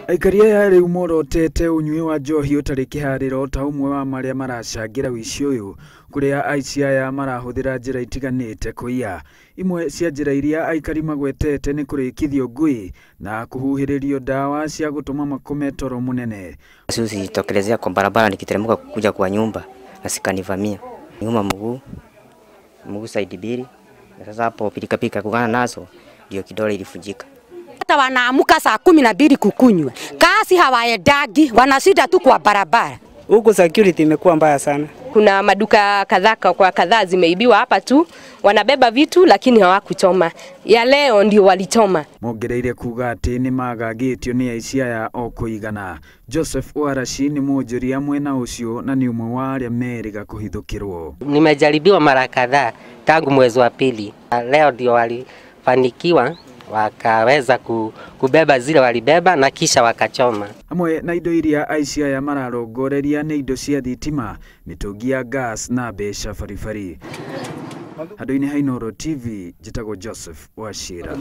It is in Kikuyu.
Aikari aya rĩu morotete ũnyui wa njohi ũtarĩ kĩharĩro ta ũmwe wa marĩa maracangĩra ũici ũyũ, kũrĩa aici aya marahũthĩra njĩra itiganĩte kũiya. Imwe cia njĩra iria aikari magwetete nĩ kũrĩkithio ngui na kũhuhĩrĩrio ndawa cia gũtũma makome toro mũnene. Zilitokelezea kwa barabara nikiteremka kuja kwa nyumba na zikanivamia. Nyuma mguu, mguu side mbili. Na sasa hapo pilika pilika kugana nazo ndio kidole ilivunjika. Hata wanaamuka saa 12 kukunywa. Kasi hawaendagi, wanashinda tu kwa barabara. Huku security imekuwa mbaya sana. Kuna maduka kadhaa kwa kadhaa zimeibiwa hapa tu, wanabeba vitu lakini hawakuchoma. Ya leo ndio walichoma. Mongereire kuga atĩ nĩ magagĩtio nĩ aici aya o kũigana. Joseph Waraci nĩ mwonjoria mwena ũcio na nĩ ũmwe wa arĩa merĩga kũhithũkĩrwo. Nimejaribiwa mara kadhaa tangu mwezi wa pili. Leo ndio walifanikiwa wakaweza kubeba zile walibeba na kisha wakachoma. Hamwe na indo iria aici aya mararongoreria nĩ indo cia thitima, mĩtũngi ya gas na mbeca baribari. Handũ-inĩ ha Inooro TV, njĩtagwo Joseph Wachira.